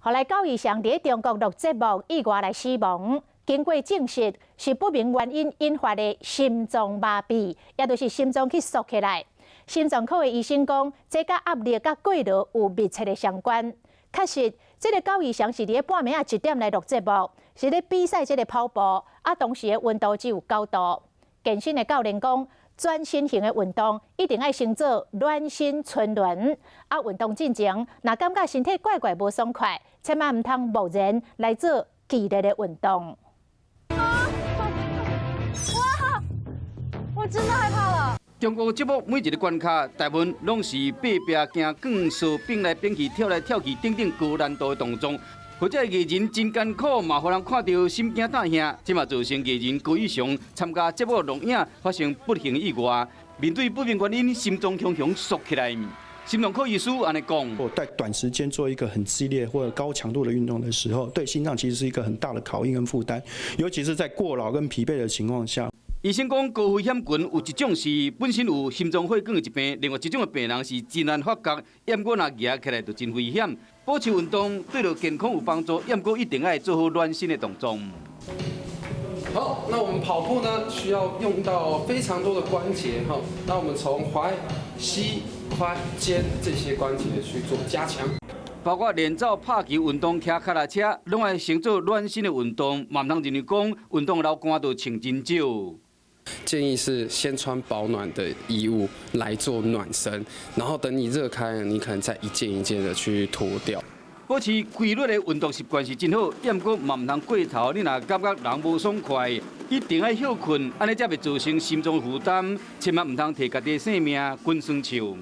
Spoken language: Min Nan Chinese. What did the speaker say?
予來高以翔佇中國錄節目意外來死亡，經過證實是不明原因引發的心臟麻痹，也就是心臟去縮起來。心臟科的醫生講，這佮壓力佮過勞有密切的相關。確實，這个高以翔是佇半暝仔1點來錄節目，是咧比賽這个跑步，啊，當時的溫度只有9度。健身的教練講，全身型的運動一定愛先做暖身春輪，啊，運動進前，若感覺身體怪怪無爽快，千萬毋通貿然來做劇烈的運動。啊！哇！我真的害怕了。中國節目每一个關卡，大部分攏是爬壁行鋼索，變來變去、跳來跳去等等高難度的動作。或者藝人真艱苦，嘛予人看著心驚膽嚇。這嘛造成藝人高以翔參加節目錄影發生不幸意外，面對不明原因，心臟雄雄縮起來。心臟科醫師按呢講：在短時間做一個很激烈或者高強度的運動的時候，對心臟其實是一個很大的考驗跟負擔，尤其是在過勞跟疲憊的情況下。醫生講，高危險群有一種是本身有心臟血管的疾病，另外一種的病人是真難發覺，毋過若夯起來就真危險。保持運動對著健康有幫助，毋過一定愛做好暖身的動作。好，那我們跑步呢，需要用到非常多的關節哈。那我們從踝、膝、髖、肩這些關節去做加強。包括練走、拍球、運動、騎腳踏車，攏愛先做暖身的運動，嘛毋通認為講運動流汗就穿真少。建議是先穿保暖的衣物來做暖身，然後等你熱開了，你可能再一件一件的去脫掉。保持規律的運動習慣是真好，毋過嘛毋通過頭。你若感覺人無爽快，一定愛歇睏，按呢才袂造成心臟負擔。千萬毋通提家己的性命滾耍手。